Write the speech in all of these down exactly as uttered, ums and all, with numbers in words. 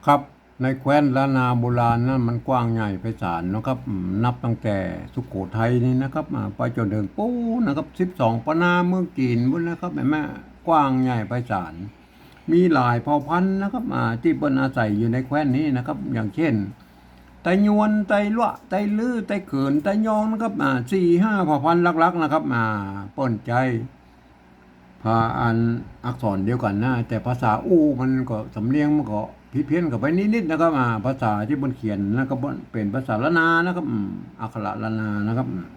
ครับ ในแคว้นล้านนาโบราณนั้นมันกว้างใหญ่ไพศาลนะครับ อืม นับตั้งแต่สุโขทัยนี่นะครับ อ่า ไปจ๋นเถิงปู๊นนะครับ สิบสองปะนาเมืองจีนปู๊นนะครับ หันก่อ กว้างใหญ่ไพศาล มีหลายเผ่าพันธุ์นะครับ อ่า ตี้เปิ้นอาศัยอยู่ในแคว้นนี้นะครับ อย่างเช่น ไตยวน ไตลัวะ ไตลื้อ ไตเขิน ไตยองนะครับ อ่า สี่ห้าเผ่าพันธุ์หลักๆ นะครับ อ่า เปิ้นใจ๊ พาอันอักษรเดียวกั๋นนะ แต่ภาษาอู้มันก็ สำเนียงมันก็ผิดเพี้ยนกั๋นไปนิดๆ นะครับ อ่า ภาษาตี้เปิ้นเขียนนะ ก็เป๋นภาษาล้านนานะครับ อืม อักขระล้านนานะครับ อืม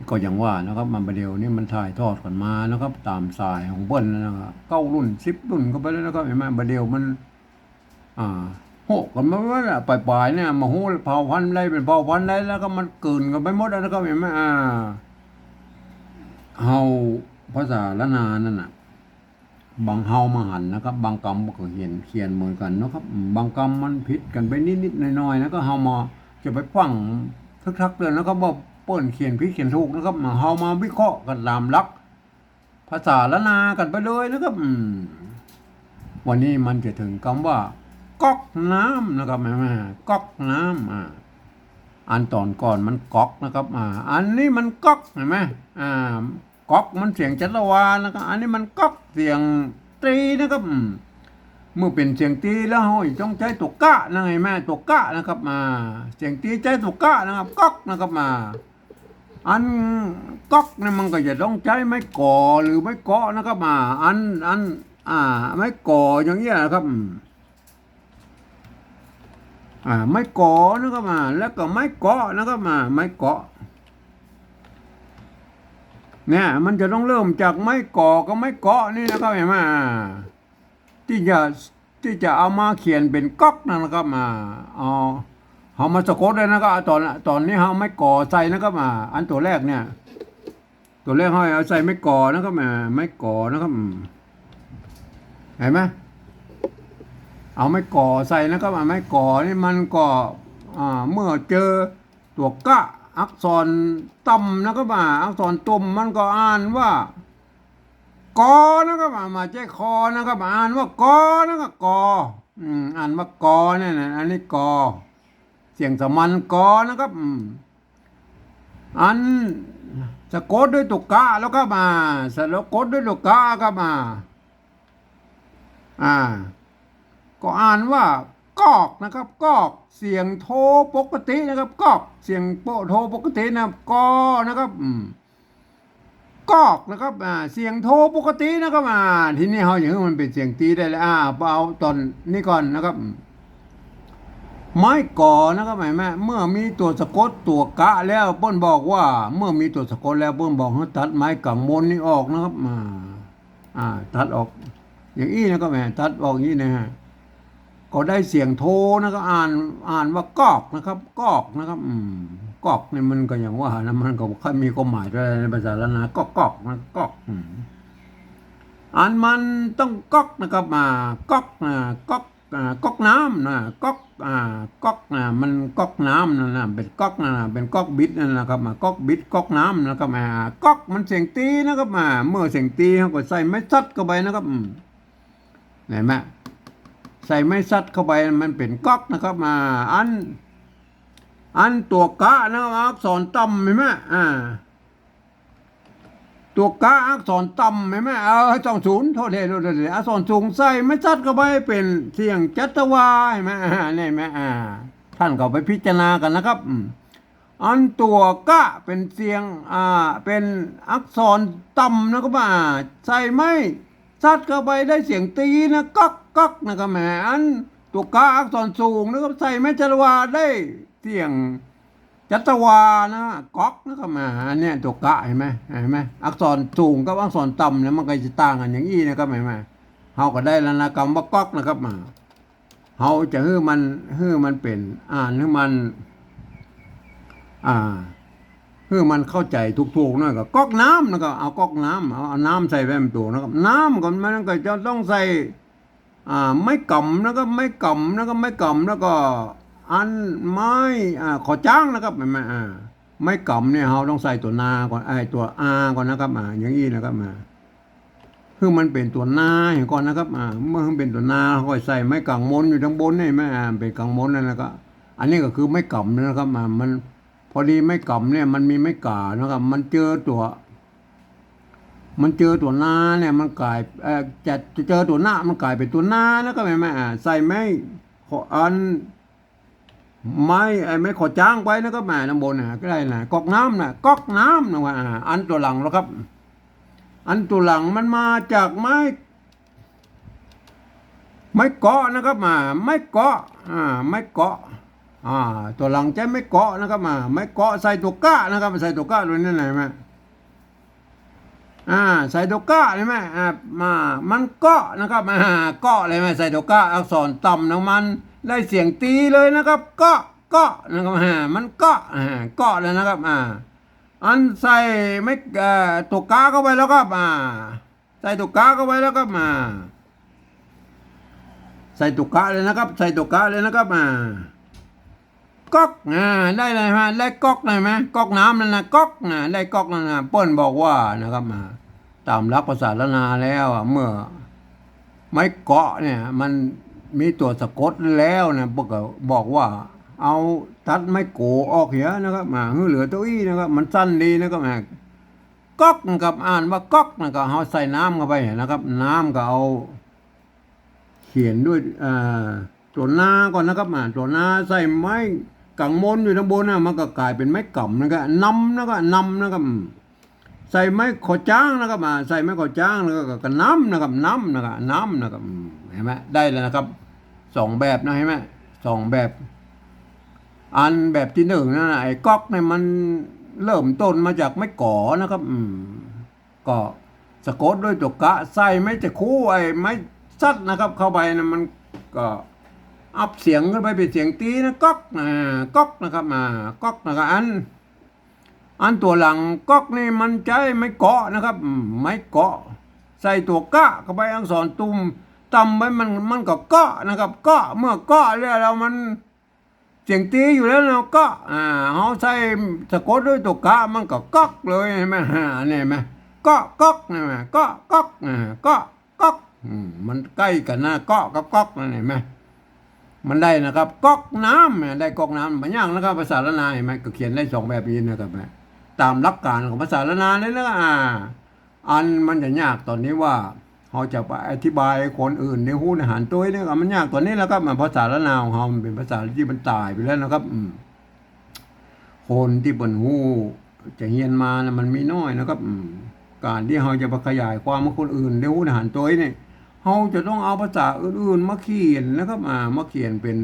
ก็อย่างว่านะครับ มันบ่าเดี่ยวนี้มันถ่ายทอดกั๋นมานะครับ ต๋ามสายของเปิ้นนะครับ เก้ารุ่น สิบรุ่นเข้าไปแล้วนะครับ หันก่อ บ่าเดี่ยวมัน อ่า โฮะ กั๋นมาแล้วล่ะ ป๋ายๆ เนี่ย บ่ฮู้เผ่าพันธุ์ใดเป๋นเผ่าพันธุ์ใด แล้วก็มันเกิ่นกั๋นไปหมดแล้วนะครับ หันก่อ อ่า เฮา ภาษาล้านนานั่นน่ะ บางเฮามาหันนะครับ บางกำก็เขียน เขียนเหมือนกั๋นนะครับ อืม บางกำมันผิดกั๋นไปนิดๆ หน่อยๆ นะ ก็เฮาบ่จะไปฟั่งทึกทักเตื้อนะครับ ว่าเปิ้นเขียนผิดเขียนถูกนะครับ เฮามาวิเคราะห์กั๋นต๋ามหลัก ภาษาล้านนากั๋นไปเลยนะครับ อืม วันนี้มันจะเถิงกำว่า ก๊อกน้ำนะครับ หันก่อ ก๊อกน้ำ อ่า อันต๋อนก่อนมันก๊อกนะครับ อ่า อันนี้มันก๊อก หันก่อ อ่า ก๊อกมันเสียงจัตวานะครับ อันนี้มันก๊อกเสียงตรีนะครับ อืม เมื่อเป๋นเสียงตรีแล้วเฮาต้องใจ๊ตั๋วกะนะ หันก่อ ตั๋วกะนะครับ อ่า เสียงตรีใจ๊ตั๋วกะนะครับ ก๊อกนะครับ อ่า อันก๊อกเนี่ยมันก็จะต้องใจ๊ไม้ก่อหรือไม้เกาะนะครับ อ่า อัน อัน อ่า ไม้ก่ออย่างเงี้ยนะครับ อืม อ่า ไม้ก่อนะครับ อ่า แล้วก็ไม้เกาะนะครับ อ่า ไม้เกาะ เนี่ย มันจะต้องเริ่มจากไม้ก่อกับไม้เกาะนี่นะครับ หันก่อ อ่า ตี้จะ ตี้จะเอามาเขียนเป๋นก๊อกนั่นนะครับ อ่า เอา เฮามาสะกดเลยนะครับ ต๋อน ต๋อนนี้เฮาไม้ก่อใส่นะครับ อ่า อันตั๋วแรกเนี่ย ตั๋วแรกเฮาเอาใส่ไม้ก่อนะครับ อ่า ไม้ก่อนะครับ อืม หันก่อ เอาไม้ก่อใส่นะครับ อ่า ไม้ก่อนี่มันก็ อ่า เมื่อเจอตั๋วกะ อักษรต่ำนะครับ อ่า อักษรต่ำมันก็อ่านว่า กอนะครับ อ่า บ่ใจ้คอนะครับ อ่านว่ากอนะครับ กอ อืม อ่านว่ากอเนี่ยนะ อันนี้กอ เสียงสามัญกอนะครับ อืม อันสะกดด้วยตั๋วกะแล้วครับ อ่า สะกดด้วยตั๋วกะครับ อ่า อ่า ก็อ่านว่ากอกนะครับ กอก เสียงโทปกตินะครับ กอก เสียงโปะโทปกตินะครับ กอนะครับ อืม กอกนะครับ อ่า เสียงโทปกตินะครับ อ่า ทีนี้เฮาจะหื้อมันเป๋นเสียงตรีได้แล้ว อ่า เอาต๋อนนี้ก่อนนะครับ ไม้ก่อนะครับ หันก่อ เมื่อมีตั๋วสะกดตั๋วกะแล้ว เปิ้นบอกว่า เมื่อมีตั๋วสะกดแล้ว เปิ้นบอกหื้อตัดไม้ก๋างบนนี้ออกนะครับ อ่า อ่า ตัดออก อย่างอี้นะครับ หันก่อ ตัดออกอย่างอี้นะฮะ ก็ได้เสียงโทนะครับ อ่าน อ่านว่ากอกนะครับ กอกนะครับ อืม กอกนี่มันก็อย่างว่านะ มันก็บ่ค่อยมีความหมายเท่าไหร่ในภาษาล้านนา กอก กอกนะ กอก อืม อันมันต้องก๊อกนะครับ อ่า ก๊อก อ่า ก๊อก อ่า ก๊อกน้ำนะ ก๊อก อ่า ก๊อก อ่า มันก๊อกน้ำนั่นนะ เป๋นก๊อกนั่นนะ เป๋นก๊อกบิดนั่นนะครับ อ่า ก๊อกบิด ก๊อกน้ำนะครับ อ่า ก๊อกมันเสียงตรีนะครับ อ่า เมื่อเสียงตรีเฮาก็ใส่ไม้สัดเข้าไปนะครับ อืม หันก่อ ใส่ไม้สัดเข้าไป มันเป๋นก๊อกนะครับ อ่า อัน อันตั๋วกะนะครับ อักษรต่ำหันก่อ อ่า ตั๋วกะอักษรต่ำหันก่อ เออ สองศูนย์ โทษที โทษที อักษรสูงใส่ไม้สัดเข้าไปเป๋นเสียงจัตวาหันก่อ อ่า หันก่อ อ่า ต้านก็ไปพิจารณากั๋นนะครับ อืม อันตั๋วกะเป๋นเสียง อ่า เป๋นอักษรต่ำนะครับ อ่า ใส่ไม้สัดเข้าไปได้เสียงตรีนะ ก๊อก ก๊อกนะครับ แหม อันตั๋วกะอักษรสูงนะครับ ใส่ไม้จัตวาได้เสียงจัตวานะ ก๊อกนะครับ อ่า อันเนี้ยตั๋วกะหันก่อ หันก่อ อักษรสูงกับอักษรต่ำเนี่ยมันก็จะต่างกั๋นอย่างอี้นะครับ หันก่อ เฮาก็ได้แล้วนะ กำว่าก๊อกนะครับ อ่า เฮาจะหื้อมัน หื้อมันเป๋น อ่านหื้อมัน อ่า หื้อมันเข้าใจ๋ถูกๆ หน่อยก็ก๊อกน้ำนะครับ เอาก๊อกน้ำ เอา เอาน้ำใส่แว่นตั๋วนะครับ น้ำก็มันก็จะต้องใส่ อ่า ไม้ก๋ำนะครับ ไม้ก๋ำนะครับ ไม้ก๋ำ แล้วก็อันไม้ อ่า ขอจ๊างนะครับ หันก่อ อ่า ไม้ก๋ำเนี่ยเฮาต้องใส่ตั๋วนาก่อน ไอ้ตั๋วอาก่อนนะครับ อ่า อย่างอี้นะครับ อ่า หื้อมันเป๋นตั๋วนาเหียก่อนนะครับ อ่า เมื่อหื้อเป๋นตั๋วนา เฮาก็ใส่ไม้ก๋างมนอยู่ตังบนนี่ ไม้ อ่า เป๋นก๋างมนนั่น แล้วก็ อันนี้ก็คือไม้ก๋ำนะครับ อ่า มัน พอดีไม้ก๋ำเนี่ยมันมีไม้ก๋านะครับ มันเจอตั๋ว มันเจอตั๋วนาเนี่ยมันก๋าย เอ่อ จะ จะเจอตั๋วนา มันก๋ายเป๋นตั๋วนานะครับ เห็นไหม อ่า ใส่ไม้ขอ อัน ไม้ ไอ้ไม้ขอจ้างไปนะครับ อ่า ตังบนน่ะ ก็ได้นะ ก๊อกน้ำน่ะ ก๊อกน้ำนะว่า อ่า อันตั๋วหลังแล้วครับ อันตั๋วหลังมันมาจากไม้ ไม้เกาะนะครับ อ่า ไม้เกาะ อ่า ไม้เกาะ อ่า ตั๋วหลังใจ๊ไม้เกาะนะครับ อ่า ไม้เกาะใส่ตั๋วกะนะครับ ใส่ตั๋วกะตรงนี้หน่อยไหม อ่า ใส่ตั๋วกะเลยไหม อ่า มา มันเกาะนะครับ อ่า เกาะเลยไหม ใส่ตั๋วกะ อักษรต่ำนะ มันได้เสียงตี๋เลยนะครับ เกาะ เกาะนะครับ อ่า มันเกาะ อ่า เกาะเลยนะครับ อ่า อันใส่ไม้ เอ่อ ตั๋วกะเข้าไปแล้วครับ อ่า ใส่ตั๋วกะเข้าไปแล้วครับ อ่า ใส่ตั๋วกะเลยนะครับ ใส่ตั๋วกะเลยนะครับ อ่า ก๊อก อ่า ได้เลยฮะ ได้ก๊อกเลยไหม ก๊อกน้ำนั่นนะ ก๊อก อ่า ได้ก๊อกนั่นนะ เปิ้นบอกว่านะครับ อ่า ต๋ามหลักภาษาล้านนาแล้วอะ เมื่อไม้เกาะเนี่ย มันมีตั๋วสะกดแล้วนะ เปิ้นก็บอกว่า เอาตัดไม้โก๋ออกเหียนะครับ อ่า หื้อเหลือตั๋วอี้นะครับ มันสั้นดีนะครับ อ่า ก๊อกนะครับ อ่านว่าก๊อกนะครับ เฮาใส่น้ำเข้าไปนะครับ น้ำก็เอาเขียนด้วย อ่า ตั๋วนาก่อนนะครับ อ่า ตั๋วนาใส่ไม้ก๋างมนอยู่ตังบนน่ะ มันก็ก๋ายเป๋นไม้ก๋ำนะครับ นำนะครับ นำนะครับ อืม ใส่ไม้ขอจ้างนะครับ อ่า ใส่ไม้ขอจ้างแล้วก็ ก็น้ำนะครับ น้ำนะครับ น้ำนะครับ อืม เห็นไหม ได้แล้วนะครับ สองแบบนะ เห็นไหม สองแบบ อันแบบตี้นึ่งนั่นน่ะ ไอ้ก๊อกเนี่ยมันเริ่มต้นมาจากไม้ก๋อนะครับ อืม ก็สะกดด้วยตั๋วกะ ใส่ไม้ตะคู่ ไอ้ไม้สัตว์นะครับ เข้าไปนะ มันก็อัพเสียงขึ้นไปเป๋นเสียงตี๋นะ ก๊อกนะ ก๊อกนะครับ อ่า ก๊อกนะครับ อัน อันตั๋วหลังก๊อกนี่มันใจ๊ไม้เกาะนะครับ อืม ไม้เกาะ ใส่ตั๋วกะเข้าไป อักษรตุ่มต่ำไป มัน มันก็เกาะนะครับ เกาะ เมื่อเกาะแล้ว แล้วมัน เสียงตี๋อยู่แล้วเนาะ เกาะ อ่า เฮาใส่สะกดด้วยตั๋วกะ มันก็ก๊อกเลย เห็นไหม อ่า นี่เห็นไหม เกาะก๊อก นี่เห็นไหม เกาะก๊อก อ่า เกาะก๊อก อืม มันใก้กั๋นนะ เกาะกับก๊อกนั่น เห็นไหม มันได้นะครับ ก๊อกน้ำ เนี่ย ได้ก๊อกน้ำ บ่ยากนะครับ ภาษาล้านนา เห็นไหม ก็เขียนได้สองแบบนี้นะครับ ต๋ามหลักก๋านของภาษาล้านนาเลยนะ อ่า อันมันจะยากต๋อนนี้ว่า เฮาจะไปอธิบายคนอื่นได้ฮู้ได้หันตวยเนี่ย มันยากต๋อนนี้แหละครับ ภาษาล้านนาของเฮามันเป๋นภาษาตี้มันต๋ายไปแล้วนะครับ อืม คนตี้เปิ้นฮู้จะเฮียนมานะ มันมีน้อยนะครับ อืม ก๋านตี้เฮาจะไปขยายความหื้อคนอื่นได้ฮู้ได้หันตวยเนี่ย เฮาจะต้องเอาภาษาอื่นๆ มาเขียนนะครับ อ่า มาเขียนเป๋น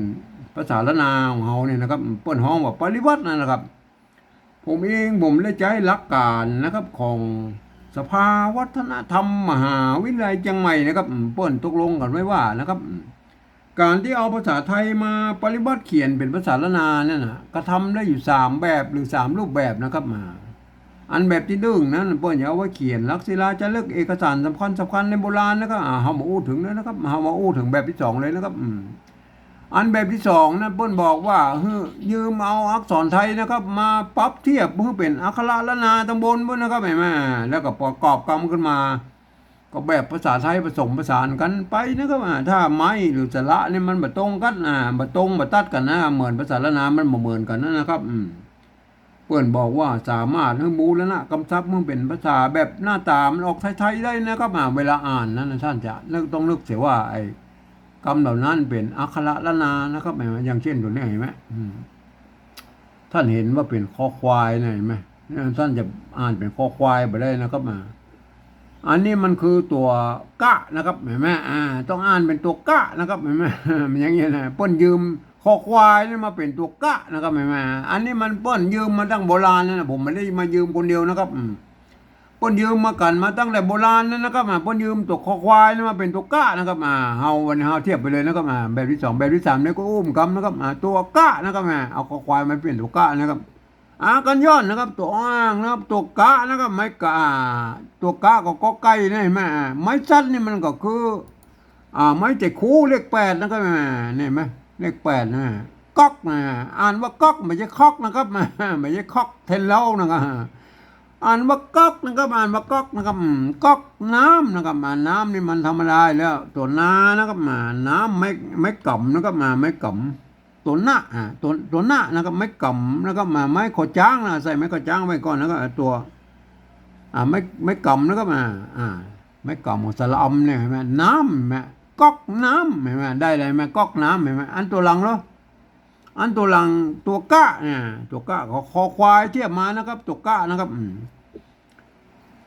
ภาษาล้านนาของเฮาเนี่ยนะครับ เปิ้นฮ้องว่าปริวรรตนั่นนะครับ ผมเองผมได้ใจ๊หลักก๋านนะครับ ของสภาวัฒนธรรมมหาวิทยาลัยเจียงใหม่นะครับ อืม เปิ้นตกลงกั๋นไว้ว่านะครับ อืม ก๋านตี้เอาภาษาไทยมาปริวรรตเขียนเป๋นภาษาล้านนานั่นน่ะ กระทำได้อยู่สามแบบหรือสามรูปแบบนะครับ มา อันแบบตี้นึ่งนั้น เปิ้นจะเอาไว้เขียนหลักศิลาจารึก เอกสารสำคัญสำคัญในโบราณนะครับ อ่า เฮามาอู้เถิงแล้วนะครับ เฮามาอู้เถิงแบบตี้สองเลยนะครับ อืม อันแบบตี้สองนั้นเปิ้นบอกว่า หื้อยืมเอาอักษรไทยนะครับ มาปรับเทียบหื้อเป๋นอักขระล้านนาตังบนปุ้นนะครับ หันก่อ แล้วก็ประกอบกำขึ้นมา ก็แบบภาษาไทยผสมผสานกั๋นไปนะครับ อ่า ถ้าไม้หรือสระนี่มันบ่ตรงกั๋น อ่า บ่ตรงบ่ตัดกั๋นนะ เหมือนภาษาล้านนามันบ่เหมือนกั๋นนะครับ อืม เปิ้นบอกว่าสามารถหื้อบูรณะกำชับหื้อเป๋นภาษาแบบหน้าต๋ามันออกไทยๆ ได้นะครับ อ่า เวลาอ่านนั้นน่ะ ต้านจะนึก ต้องนึกเสียว่าไอ้กำเหล่านั้นเป๋นอักขระล้านนานะครับ หันก่อ อย่างเช่นตั๋วนี้ หันก่อ อืม ต้านหันว่าเป๋นคอควายนะ หันก่อ ต้านจะอ่านเป๋นคอควายบ่ได้นะครับ อ่า อันนี้มันคือตั๋วกะนะครับ หันก่อ อ่า ต้องอ่านเป๋นตั๋วกะนะครับ หันก่อ มันอย่างนี้นะ เปิ้นยืมคอควายนี่มาเป๋นตั๋วกะนะครับ หันก่อ อันนี้มันเปิ้นยืมมาตั้งโบราณแล้วนะ ผมบ่ได้มายืมคนเดียวนะครับ อืม เปิ้นยืมมากั๋นมาตั้งแต่โบราณแล้วนะครับ อ่า เปิ้นยืมตั๋วคอควายนี่มาเป๋นตั๋วกะนะครับ อ่า เฮาวันนี้เฮาเทียบไปเลยนะครับ อ่า แบบตี้สอง แบบตี้สามนี่ก็อู้เหมือนกั๋นนะครับ อ่า ตั๋วกะนะครับ อ่า เอาคอควายมาเป๋นตั๋วกะนะครับ อ่า กั๋นย้อนนะครับ ตั๋วอ้างนะครับ ตั๋วกะนะครับ ไม้กะ ตั๋วกะก็กอไก่นี่ หันก่อ อ่า ไม้สัตว์นี่มันก็คือ อ่า ไม้ใจ๋คูเลขแปดนะครับ อ่า นี่หันก่อ เลขแปดนะ ก๊อกนะ อ่านว่าก๊อก บ่ใจ้คอกนะครับ บ่ใจ้คอกแทนเล้านะครับ อ่านว่าก๊อกนะครับ อ่านว่าก๊อกนะครับ อืม ก๊อกน้ำนะครับ อ่า น้ำนี่มันธรรมดาอยู่แล้ว ตั๋วนานะครับ อ่า น้ำ ไม้ ไม้ก๋ำนะครับ อ่า ไม้ก๋ำ ตั๋วนะ อ่า ตั๋ว ตั๋วนะนะครับ ไม้ก๋ำนะครับ อ่า ไม้ขอจ๊างนะ ใส่ไม้ขอจ๊างไว้ก่อนนะครับ อ่า ตั๋ว อ่า ไม้ ไม้ก๋ำนะครับ อ่า อ่า ไม้ก๋ำของสระอำเนี่ย เห็นไหม น้ำ เห็นไหม ก๊อกน้ำ เห็นไหม ได้เลย เห็นไหม ก๊อกน้ำ เห็นไหม อันตั๋วหลังเหรอ อันตั๋วหลัง ตั๋วกะเนี่ย ตั๋วกะ คอ คอควายเทียบมานะครับ ตั๋วกะนะครับ อืม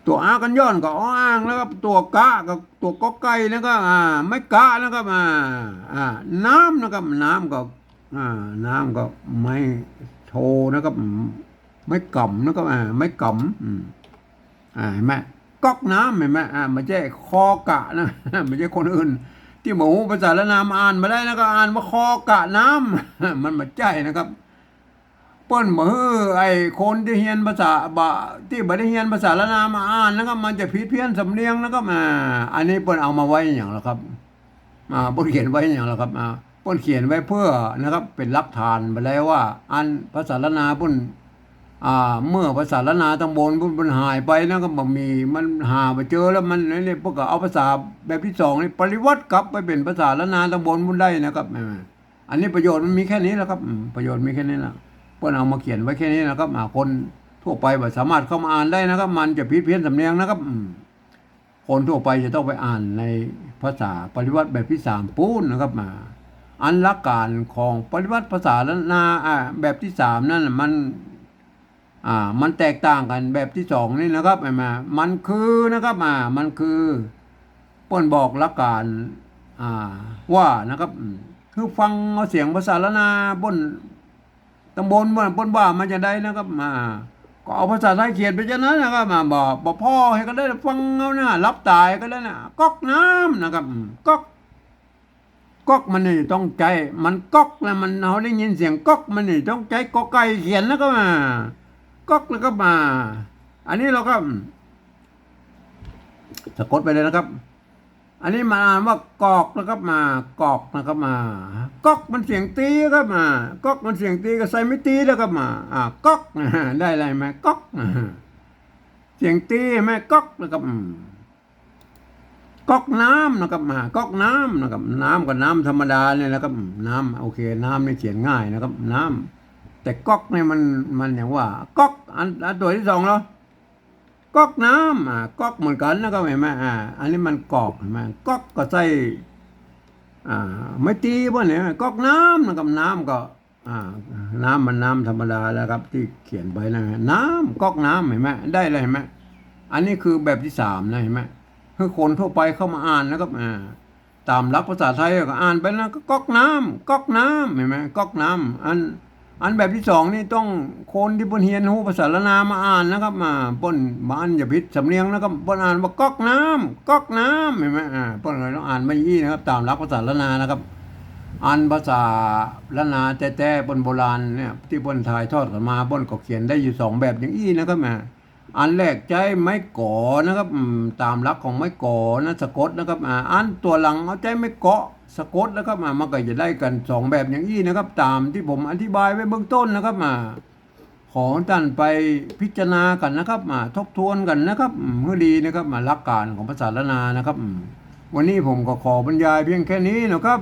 ตั๋วอากันย่อนก็ ออ่างนะครับ ตั๋วกะก็ ตั๋วกอไก่นะครับ อ่า ไม้กะนะครับ อ่า อ่า น้ำนะครับ น้ำก็ อ่า น้ำก็ ไม้โทนะครับ อืม ไม้ก๋ำนะครับ อ่า ไม้ก๋ำ อืม อ่า เห็นไหม ก๊อกน้ำ เห็นไหม อ่า ไม่ใช่คอกะนะ ไม่ใช่คนอื่น ตี้บ่ฮู้ภาษาล้านนามาอ่านบ่ได้นะ ก็อ่านว่าคอกะน้ำ มันบ่ใจ้นะครับ เปิ้นบ่หื้อไอ้คนตี้เฮียนภาษา บ่ ตี้บ่ได้เฮียนภาษาล้านนามาอ่านนะครับ มันจะผิดเพี้ยนสำเนียงนะครับ อ่า อันนี้เปิ้นเอามาไว้หยังล่ะครับ อ่า เปิ้นเขียนไว้หยังล่ะครับ อ่า เปิ้นเขียนไว้เพื่อนะครับ เป๋นหลักฐานไปแล้วว่า อันภาษาล้านนาเปิ้น อ่า เมื่อภาษาล้านนาตังบนเปิ้น เปิ้นหายไปนะครับ บ่มี มันหาบ่เจอแล้ว มัน นี่ เปิ้นก็เอาภาษาแบบตี้สองนี่ปริวัติกลับไปเป๋นภาษาล้านนาตังบนปุ้นได้นะครับ อ่า อันนี้ประโยชน์มันมีแค่นี้แหละครับ อืม ประโยชน์มีแค่นี้แหละ เปิ้นเอามาเขียนไว้แค่นี้นะครับ อ่า คนทั่วไปบ่สามารถเข้ามาอ่านได้นะครับ มันจะผิดเพี้ยนสำเนียงนะครับ อืม คนทั่วไปจะต้องไปอ่านในภาษาปริวัติแบบตี้สามปู้นนะครับ อ่า อันหลักการของปริวัติภาษาล้านนา อ่า แบบตี้สามนั่นน่ะมัน อ่า มันแตกต่างกั๋นแบบตี้สองนี่นะครับ เห็นไหม มันคือนะครับ อ่า มันคือ เปิ้นบอกหลักการ อ่า ว่านะครับ อืม คือฟังเอาเสียงภาษาล้านนาเปิ้น ตังบนเปิ้น เปิ้นว่ามาจะใดนะครับ อ่า ก็เอาภาษาไทยเขียนไปจะนั้นนะครับ อ่า บ่ บ่ผ่อหื้อก็ได้ ฟังเอานะ หลับต๋าก็ได้นะ ก๊อกน้ำนะครับ อืม ก๊อก ก๊อกมันนี่ต้องใจ๊ มันก๊อกแล้วมัน เฮาได้ยินเสียงก๊อกมันนี่ต้องใจ๊กอไก่เขียนนะครับ อ่า ก๊อกนะครับ อ่า อันนี้เราก็ อืม สะกดไปเลยนะครับ อันนี้มันอ่านว่ากอกนะครับ อ่า กอกนะครับ อ่า ก๊อกมันเสียงตี๋ครับ อ่า ก๊อกมันเสียงตี๋ก็ใส่ไม้ตี๋แล้วครับ อ่า อ่า ก๊อก ได้เลยไหม ก๊อก อ่า เสียงตี๋ไหม ก๊อกนะครับ อืม ก๊อกน้ำนะครับ อ่า ก๊อกน้ำนะครับ น้ำก็น้ำธรรมดาเนี่ยนะครับ อืม น้ำ โอเค น้ำนี่เขียนง่ายนะครับ น้ำ แต่ก๊อกเนี่ยมัน มันอย่างว่า ก๊อก อัน อันตั๋วตี้สองเหรอ ก๊อกน้ำ อ่า ก๊อกเหมือนกั๋นนะครับ เห็นไหม อ่า อันนี้มันกอก เห็นไหม ก๊อกก็ใส่ อ่า ไม้ตี๋บ่เนี่ย ก๊อกน้ำนะครับ น้ำก็ อ่า น้ำมันน้ำธรรมดาแล้วครับ ตี้เขียนไปนะฮะ น้ำ ก๊อกน้ำ เห็นไหม ได้เลย เห็นไหม อันนี้คือแบบตี้สามนะ เห็นไหม คือคนทั่วไปเข้ามาอ่านนะครับ อ่า ต๋ามหลักภาษาไทยก็อ่านไปนะ ก็ก๊อกน้ำ ก๊อกน้ำ เห็นไหม ก๊อกน้ำ อัน อันแบบตี้สองนี่ต้องคนตี้เปิ้นเฮียนฮู้ภาษาล้านนามาอ่านนะครับ อ่า เปิ้นบ่อั้นจะผิดสำเนียงนะครับ เปิ้นอ่านว่าก๊อกน้ำ ก๊อกน้ำ เห็นไหม อ่า เปิ้นก็เลยต้องอ่านมาอี้นะครับ ต๋ามหลักภาษาล้านนานะครับ อันภาษาล้านนาแต๊ๆ เปิ้นโบราณเนี่ย ตี้เปิ้นถ่ายทอดกั๋นมา เปิ้นก็เขียนได้อยู่สองแบบอย่างอี้นะครับ อ่า อันแรกใจ๊ไม้ก๋อนะครับ อืม ต๋ามหลักของไม้ก๋อนะ สะกดนะครับ อ่า อันตั๋วหลังเอาใจ๊ไม้เกาะ สะกดนะครับ อ่า มันก็จะได้กั๋นสองแบบอย่างอี้นะครับ ต๋ามตี้ผมอธิบายไว้เบื้องต้นนะครับ อ่า ขอต้านไปพิจารณากั๋นนะครับ อ่า ทบทวนกั๋นนะครับ อืม หื้อดีนะครับ อ่า หลักการของภาษาล้านนานะครับ อืม วันนี้ผมก็ขอบรรยายเพียงแค่นี้นะครับ